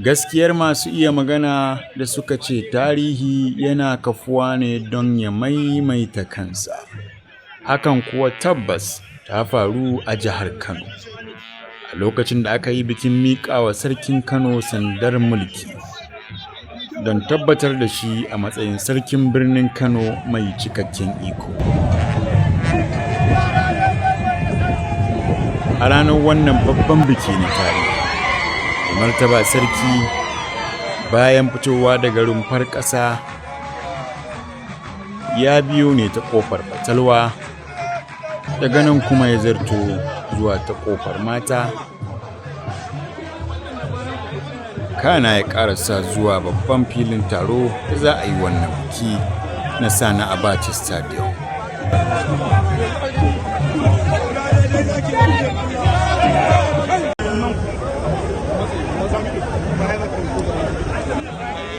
Gaskiyar masu iya magana da suka ce tarihi yana kafuwa ne don ya maimaita kansa. Hakan kuwa tabbas ta faru a jihar Kano. A lokacin da aka yi bikin miƙawa Sarkin Kano sandar mulki don tabbatar da shi a matsayin Sarkin Birnin Kano mai cikakken iko. A ranar wannan babban biki na tarihi, mai martaba sarki bayan fitowa daga rumfar ƙasa ya biyo ne ta ƙofar fatalwa, daga nan kuma ya zarto zuwa ta ƙofar mata, kana ya ƙarasa zuwa babban filin taro da za a yi wannan biki na Sani Abacha Stadium.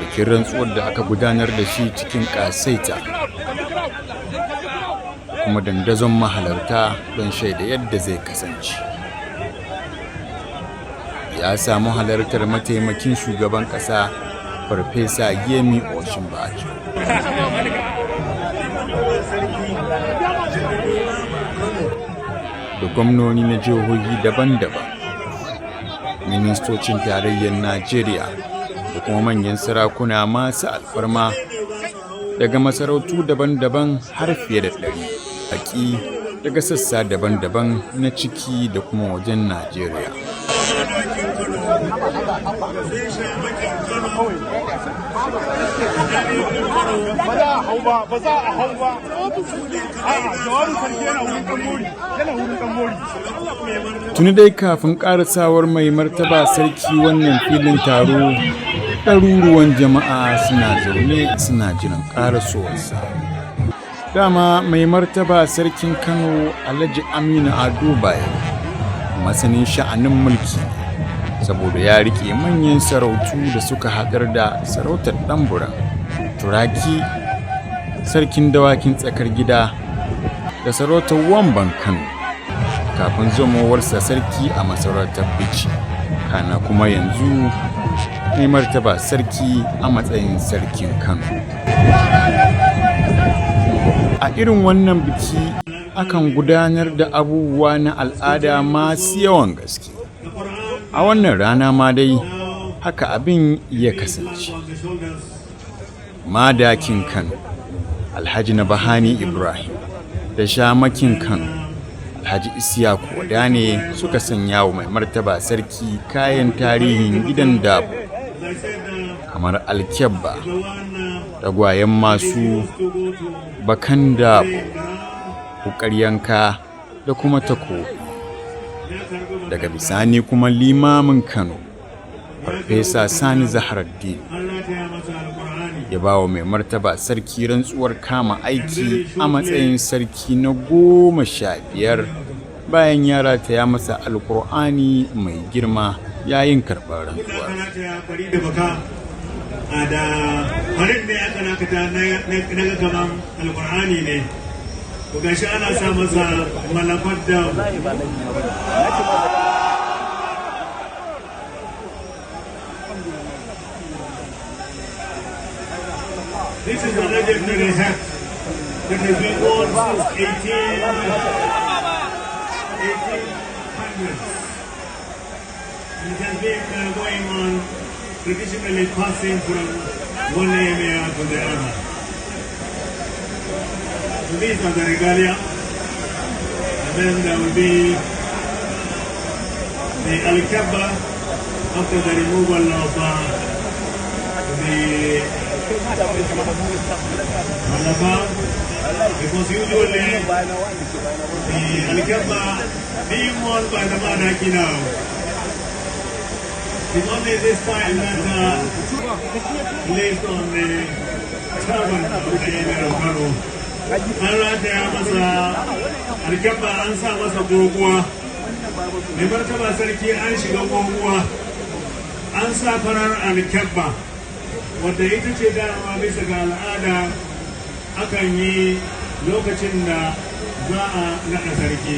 Bikin rantsuwar da aka gudanar da shi cikin ƙasaita kuma dandazon mahalarta don shaida yadda zai kasance. Ya samu halartar mataimakin shugaban ƙasa Farfesa Yemi Osinbajo. Da gwamnoni na jihohi daban-daban, ministocin tarayyar Najeriya da kuma manyan sarakuna masu alfarma daga masarautu daban-daban har fiye da 100, baƙi daga sassa daban-daban na ciki da kuma wajen Najeriya. Tuni dai kafin ƙarasawar mai martaba sarki wannan filin taro, ɗaruruwan jama'a suna zaune suna jiran ƙarasowarsa. Dama mai martaba Sarkin Kano Alhaji Aminu Ado Bayero masanin sha'anin mulki saboda ya riƙe manyan sarautu da suka haɗar da sarautar Ɗanburan, Turaki, Sarkin Dawakin Tsakar Gida da sarautar Wamban Kano kafin zamowarsa sarki a masarautar Bichi, kana kuma yanzu mai martaba sarki a matsayin Sarkin Kano. A irin wannan biki akan gudanar da abubuwa na al'ada masu yawan gaske. A wannan rana ma dai haka abin ya kasance. Madakin Kano, Alhaji Nabahani Ibrahim, da Shamakin Kano, Alhaji Isiyaku Wadane suka sanya wa mai martaba sarki kayan tarihin gidan Dabo, kamar alkyabba, tagwayen masu, bakan Dabo, wukar yanka da kuma takobi. Daga bisani kuma limamin Kano, Farfesa Sani Zaharaddin, ya ba wa mai martaba sarki rantsuwar kama aiki a matsayin sarki na 15 bayan ya rataya masa Alkur'ani mai girma yayin karɓar rantsuwar. Da farin ne aka nakata na ga kaman Alkur'ani ne, to gashi ana sa masa malakot da This is the legendary hat that has been worn since 1800s. And it has been going on traditionally passing from one emir to the other. So these are the regalia. And then there will be the Al-Kabba after the removal of the Malafa, because usually the Al-Kabba being worn by the Madaki now. It's only this time that placed on the turban of the Emir of Kano. An rataya masa alkyabba, an sa masa goguwa. Mai martaba sarki an shiga goguwa, an sa farar alkyabba, wadda ita ce dama bisa ga al'ada. akan yi lokacin da za a naɗa sarki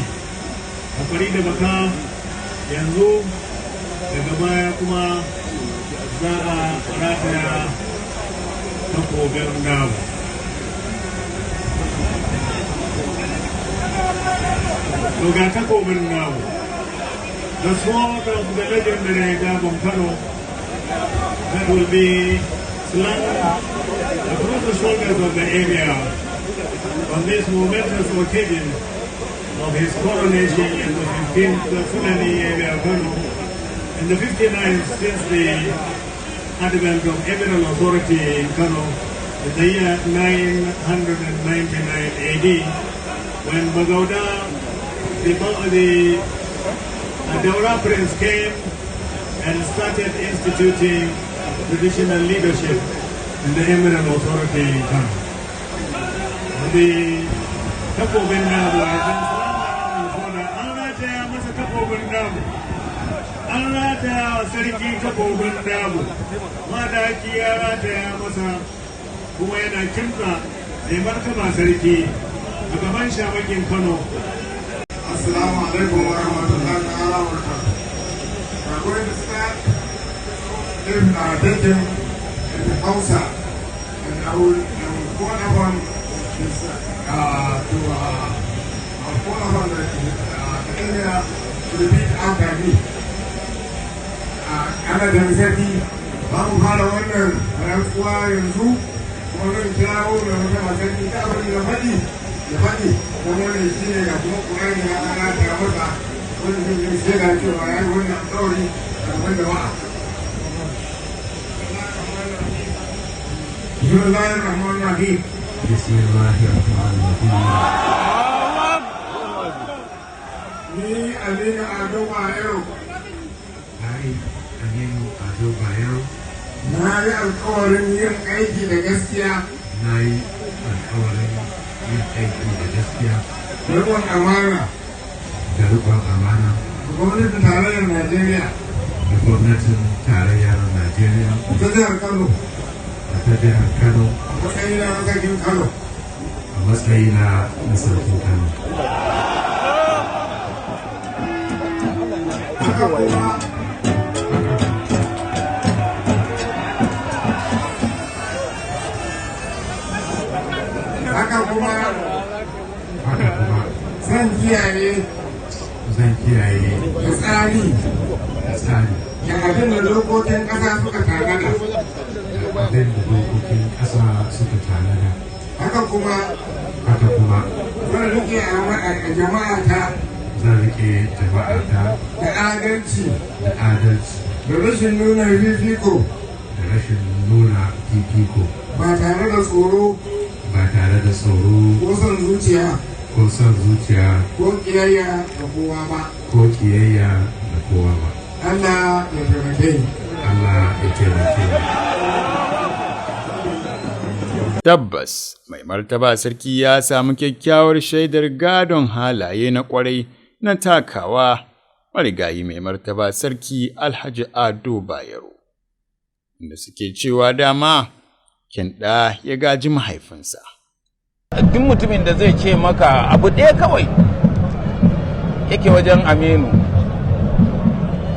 a kwari da baka. Yanzu daga baya kuma za a rataya takobin Dabo. To, ga takobin Dabo, the sword of the legendary Dabon Kano that will be slung across the shoulders of the emir on this momentous occasion of his coronation as the 15th Fulani Emir Kano and the 59th since the advent of Emiral authority in Kano in the year 999 AD, when Bagauda, the Daura prince, came and started instituting traditional leadership in the Emiral authority in Kano. The takobin Dabo has been slung around the shoulder. An rataya masa takobin Dabo. An rataya wa sarki takobin Dabo. Madaki ya rataya masa, kuma yana kimtsa mai martaba sarki a gaban shamakin Kano. Assalamu alaikum wa rahmatullahi ta'ala wa barakatuh. We are going to start in taking in Hausa, and I will call upon this, to I will call upon the emir to repeat after me. Ana da sarki ba mu fara wannan rantsuwa yanzu, kuma zan kirawo mai martaba sarki ta abin da faɗi ya faɗi, kuma wannan shi ne ga kuma Ƙur'ani ya ana ta masa wanda zai yi shaida cewa ya yi wannan alƙawari a gaban jama'a. Bismillahir Rahmanir Rahim. Bismillahirrahmanirrahim. Ni Aminu Ado Bayero. I, Aminu Ado Bayero, na yi alƙawarin yin aiki da gaskiya, na yi alkawarin yin aiki da gaskiya, riƙon amana, da riƙon amana, da gwamnatin tarayyar Najeriya, da gwamnatin tarayyar Najeriya, ta jihar Kano, da ta jihar Kano, a matsayina na sarkin Kano. A matsayina na sarkin Kano. Haka kuma Haka kuma zan kiyaye zan kiyaye da tsari da tsari da abin da dokokin ƙasa suka tanada. Da abin da dokokin ƙasa suka tanada. Haka kuma Haka kuma zan riƙe a jama'a ta zan riƙe jama'ata da adalci, da adalci, da rashin nuna fifiko, da rashin nuna fifiko, ba tare da tsoro ba tare da tsoro ko son zuciya ko son zuciya ko ƙiyayya da kowa ba. Ko ƙiyayya da kowa ba. Allah ya taimake ni. Allah ya taimake ni. Tabbas, mai martaba sarki ya samu kyakkyawar shaidar gadon halaye na kwarai na takawa marigayi mai martaba sarki Alhaji Ado Bayero. Inda suke cewa dama, kyan ɗa ya gaji mahaifinsa. Duk mutumin da zai ce maka abu ɗaya kawai yake wajen Aminu,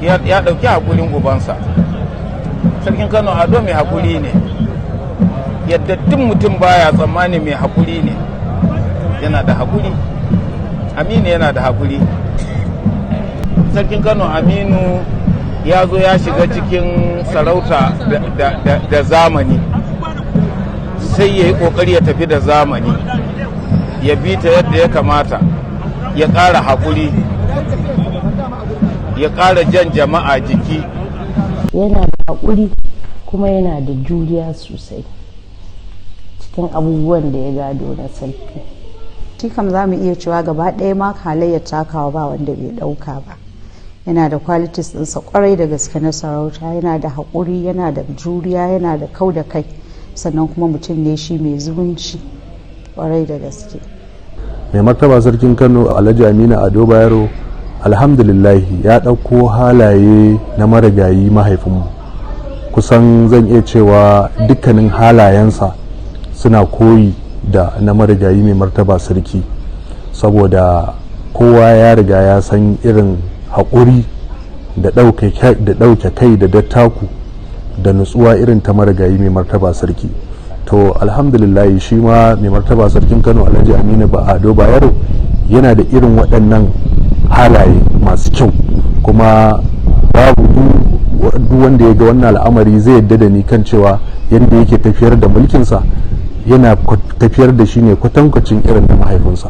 ya ɗauki haƙurin ubansa. Sarkin Kano Ado mai haƙuri ne yadda duk mutum baya tsammani. Mai haƙuri ne, yana da haƙuri. Aminu yana da haƙuri. Sarkin Kano Aminu ya zo ya shiga cikin sarauta da zamani, sai ya yi ƙoƙari ya tafi da zamani, ya bi ta yadda ya kamata, ya ƙara haƙuri, ya ƙara jan jama'a jiki. Yana da haƙuri kuma yana da juriya sosai cikin abubuwan da ya gado na sarki. Shi kam za mu iya cewa gaba ɗaya ma halayyar takawa ba wanda bai ɗauka ba. Yana da qualities ɗinsa kwarai da gaske na sarauta. Yana da haƙuri, yana da juriya, yana da kau da kai, sannan kuma mutum ne shi mai zumunci kwarai da gaske. Mai martaba sarkin Kano Alhaji Aminu Ado Bayero, alhamdulillahi, ya ɗauko halaye na marigayi mahaifinmu. Kusan zan iya cewa dukkanin halayensa suna koyi da na marigayi mai martaba sarki, saboda kowa ya riga ya san irin haƙuri da ɗauke kai da dattaku da nutsuwa irin ta marigayi mai martaba sarki. To alhamdulillah, shi ma mai martaba sarkin Kano Alhaji Aminu ba Ado Bayero yana da irin waɗannan halaye masu kyau, kuma babu duk wanda ya ga wannan al'amari zai yadda da ni kan cewa yadda yake tafiyar da mulkinsa, yana tafiyar da shi ne kwatankwacin irin na mahaifinsa.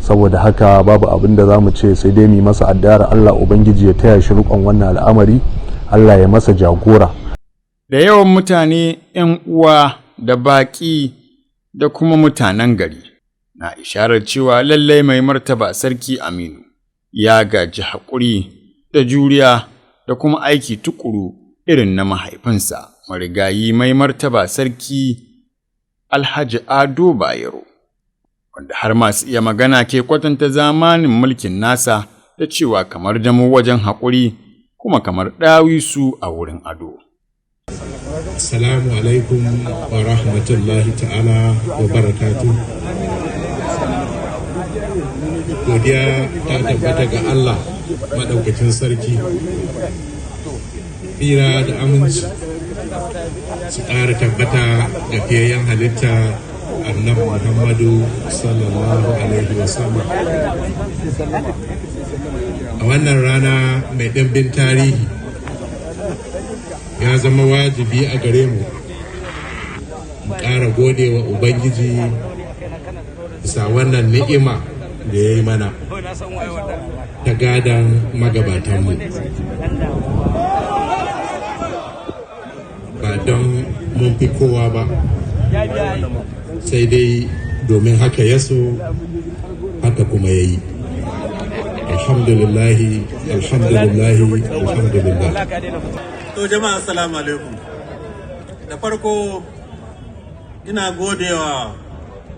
Saboda haka babu abin da za mu ce sai dai mu yi masa addu'ar Allah Ubangiji ya taya shi riƙon wannan al'amari, Allah ya masa jagora. Da yawan mutane, ‘yan uwa da baƙi da kuma mutanen gari na isharar cewa lallai mai martaba Sarki Aminu ya gaji haƙuri da juriya da kuma aiki tukuru irin na mahaifinsa, marigayi mai martaba Sarki Alhaji Ado Bayero, wanda har masu iya magana ke kwatanta zamanin mulkin nasa da cewa kamar damo wajen haƙuri kuma kamar ɗawisu a wurin ado. Assalamu alaikum wa rahmatullahi ta'ala wa barakatu. Godiya ta tabbata ga Allah maɗaukacin sarki. Tsira da aminci su ƙara tabbata ga fiyayyen halitta, Annabi Muhammadu sallallahu alaihi wasallam. A wannan rana mai ɗimbin tarihi, ya zama wajibi a gare mu mu ƙara gode wa Ubangiji bisa wannan ni'ima da ya yi mana ta gadon magabatanmu, ba don mun fi kowa ba, sai dai domin haka ya so, haka kuma ya yi. Alhamdulillahi, alhamdulillahi, alhamdulillah. To jama'a, assalamu alaikum. Da farko ina godewa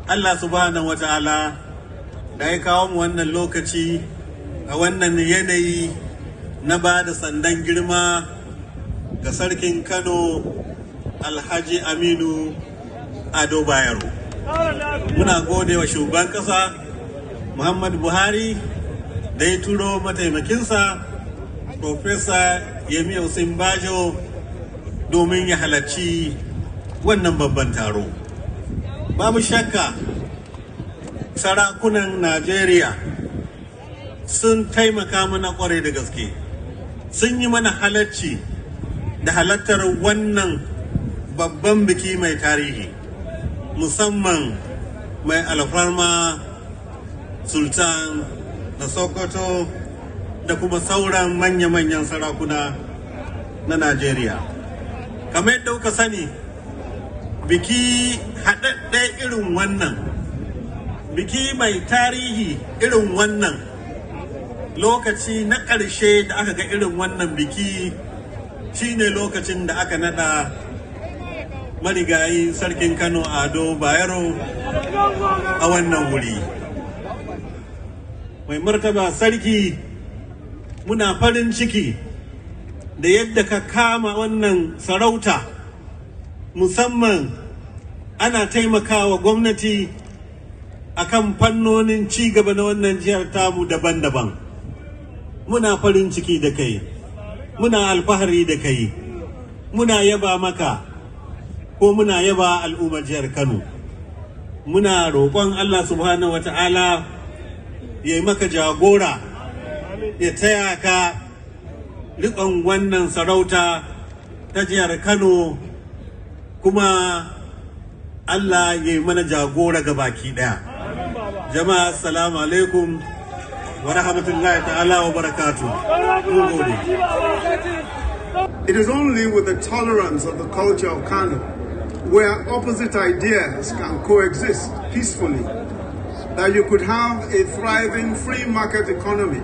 Allah subhanahu wata'ala da ya kawo mu wannan lokaci a wannan yanayi na ba da sandan girma ga Sarkin Kano Alhaji Aminu Ado Bayero. Muna godewa shugaban kasa Muhammadu Buhari da ya turo mataimakinsa Profesa Yemi Osinbajo domin ya halarci wannan babban taro. Babu shakka sarakunan Najeriya sun taimaka mana kwarai da gaske. Sun yi mana halarci da halartar wannan babban biki mai tarihi, musamman mai alfarma Sultan na Sokoto da kuma sauran manya-manyan sarakuna na Najeriya. Kamar yadda kuka sani, biki haɗaɗɗe irin wannan, biki mai tarihi irin wannan, lokaci na ƙarshe da aka ga irin wannan biki shine lokacin da aka nada marigayi Sarkin Kano Ado Bayero a wannan wuri. Mai martaba sarki, muna farin ciki da yadda ka kama wannan sarauta, musamman ana taimakawa gwamnati akan fannonin ci gaba na wannan jihar tamu daban-daban. Muna farin ciki da kai, muna alfahari da kai, muna yaba maka, ko muna yaba al'ummar jihar Kano. Muna roƙon Allah subhanahu wata'ala ya yi maka jagora, ya taya ka riƙon wannan sarauta ta jihar Kano, kuma Allah ya yi mana jagora ga baki ɗaya. Jama'a, assalamu alaikum wa rahmatullahi ta'ala wa barakatu. Mun gode. It is only with the tolerance of the culture of Kano, where opposite ideas can coexist peacefully, that you could have a thriving free market economy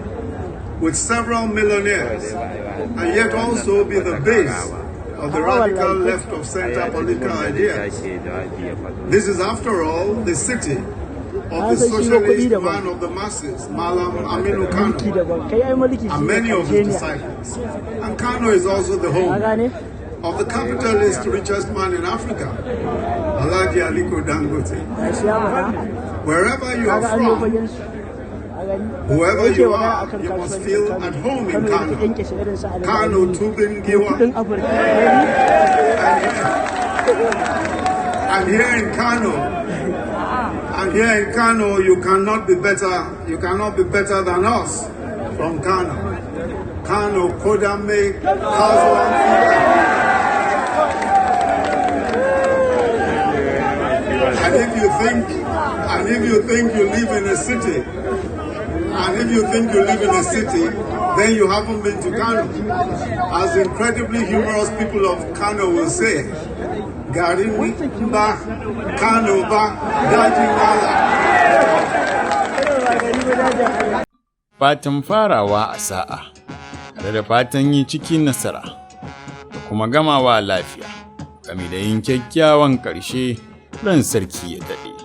with several millionaires and yet also be the base of the radical left of center political ideas. This is, after all, the city of the socialist man of the masses, Malam Aminu Kano, and many of his disciples. And Kano is also the home of the capitalist richest man in Africa, Alhaji Aliko Dangote. Wherever you are from, whoever you are, you must feel at home in Kano. Kano Tudun Giwa. And here in Kano, you cannot be better. You cannot be better than us from Kano. Kano, Kodame, Kazo. And if you think you live in a city, and if you think you live in a city, then you haven't been to Kano. As incredibly humorous people of Kano will say, Garin ba, Kano ba, Dajin Allah. Fatan farawa a sa'a, tare da fatan yi cikin nasara, da kuma gamawa lafiya, game da yin kyakkyawan ƙarshe, ran sarki ya daɗe.